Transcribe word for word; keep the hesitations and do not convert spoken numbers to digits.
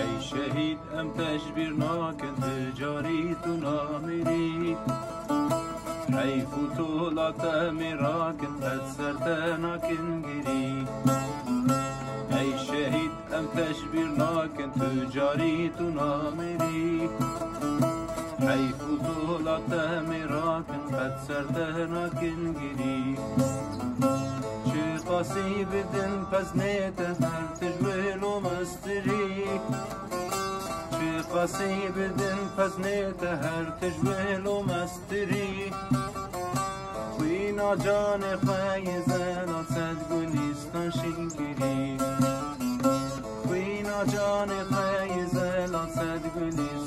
Ey şehîd, em te ji bîr nakin, tu carî tu namirî. Heyf û tola te mêrakin, qet ser te nakin girî. Ey şehîd, em te ji bîr nakin, tu carî tu namirî. Heyf û tola te mêrakin, qet ser te nakin girî. Çiqasî bidin peznê te her tij wêlo mestirî. Çiqasî bidin peznê te her tij wêlo mestirî. Xwîna canê xwe yê zelal sed gulîstan şîn kirî. Xwîna canê xwe yê zelal sed gulîstan